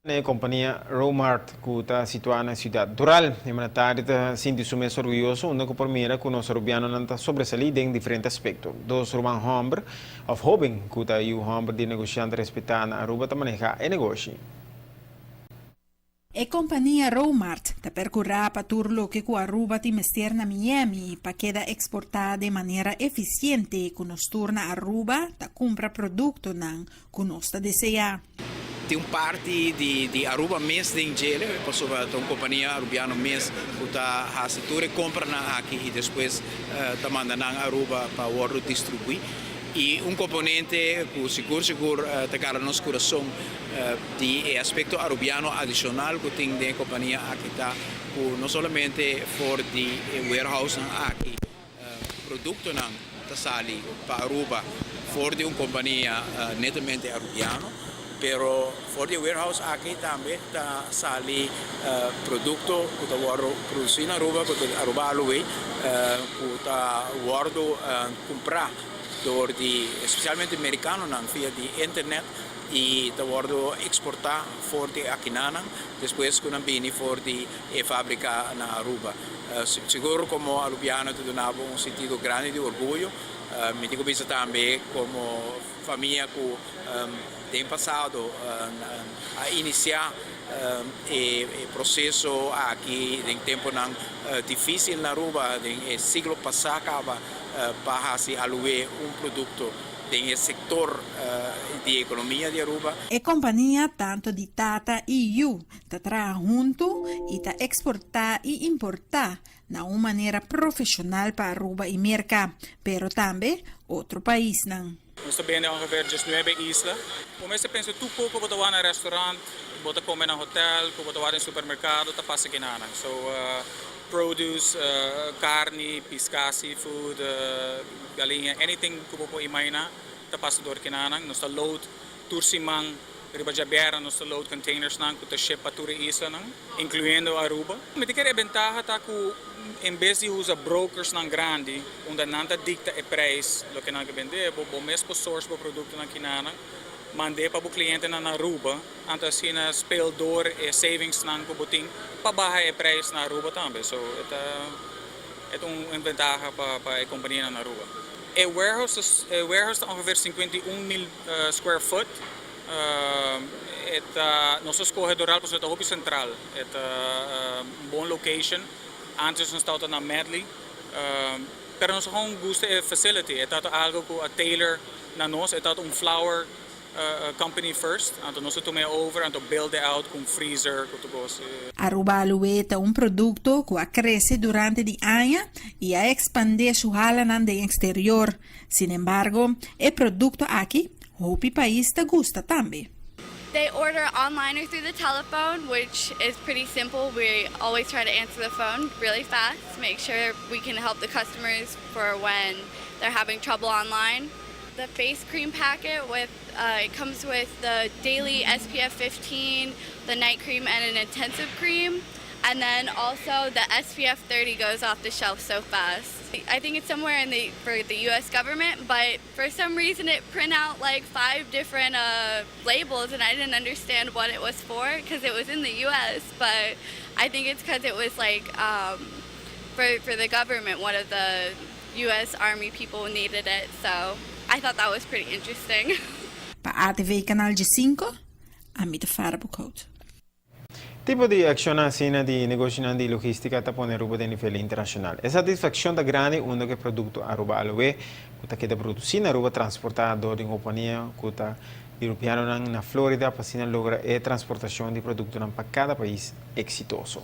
E compania Romart, cu ta situa na ciudad Doral, e mandatario ta sinti su mes orguyoso unda cu por mira cu nos Arubianonan ta sobresali den diferente aspecto. Dos ruman homber of hoben cu ta yiu homber di negociante respeta na Aruba ta maneha e negoshi. E compania Romart ta percura pa tur loke cu Aruba tin mester na Miami pa keda exporta di manera eficiente cu nos tur na Aruba ta cumpra productonan cu nos ta desea. Tin un parti di Aruba mes den dje, pasobra un compania Arubiano mes cu ta haci tur e compranan aki y despues ta manda nan Aruba pa wordo distribui. Y un componente cu sigur sigur ta gara nos curason di e aspecto Arubiano adicional cu tin den compania aki ta cu no solamente for di warehouse aki productonan ta sali pa Aruba for di un compania netamente Arubiano, pero for di warehouse aki tambe ta sali producto cu ta wordo produci na Aruba, cu ta Aruba Aloe, cu ta wordo cumpra door di especialmente Americanonan via di internet y ta wordo exporta for di akinanan despues cu nan bini for di e fabrica na Aruba. Sigur como Arubiano ta duna un sentido grandi di orguyo. Mi tin cu bisa tambe como famia cu den pasado a inicia e proceso aki den temponan dificil na Aruba, den e siglo pasa caba, pa haci aloe un producto den e sector di economia di Aruba. E compania tanto di tata y yiu ta traha hunto y ta exporta y importa na un manera profesional pa Aruba y Merca, pero tambe otro paisnan. Nos ta bende ongeveer 19 isla. Bo pensa tur poco bo ta na restaurant, bo ta come na hotel, bo ta na supermercado, ta pasa akinan. So, produce, carni, pisca, seafood, galiña, anything cu bo por imagina, ta pasa door akinan. Nos ta load tur siman, riba diabierna nos ta load containers nan cu ta ship pa tur islanan, incluyendo Aruba. Mi ta kere bentaha ta cu en bes di usa brokers nan grandi, unda nan ta dicta e prijs, loke nan ke bende, bo mes por source bo productonan akinan, manda pa e clientenan na Aruba, anto asina speel door e savings nan cu bo tin, pa baha e prijs na Aruba tambe. So, e ta un bentaha pa e compania na Aruba. E warehouse ta ongeveer 51 mil square foot. E ta, nos a scoge Doral pasobra e ta hopi central. E ta un bon location. Antes nos tabata na Medley. Pero nos gewoon gusta e facility. E ta algo cu a tailor na nos. E ta un flower company first. Anto nos a tuma over, anto build it out cu freezer, cu tur cos. Aruba Aloe ta un producto cu a crece durante di aña y a expande su halanan den exterior. Sin embargo, e producto aki, hopi pais ta gusta tambe. They order online or through the telephone, which is pretty simple. We always try to answer the phone really fast, make sure we can help the customers for when they're having trouble online. The face cream packet with it comes with the daily SPF 15, the night cream, and an intensive cream. And then also the SPF 30 goes off the shelf so fast. I think it's somewhere in the for the U.S. government, but for some reason it print out like five different labels, and I didn't understand what it was for because it was in the U.S. But I think it's because it was like for the government. One of the U.S. Army people needed it, so I thought that was pretty interesting. Pa ATV Canal 5, Amita Farbukout. Tipo di accion asina di negoshi di logistica ta pone Aruba na nivel internacional. E satisfaccion ta grandi unda cu e producto Aruba Aloe, cu ta keda produci na Aruba, transporta door di compania cu ta Europeano na Florida, pa asina logra e transportacion di producto pa cada pais exitoso.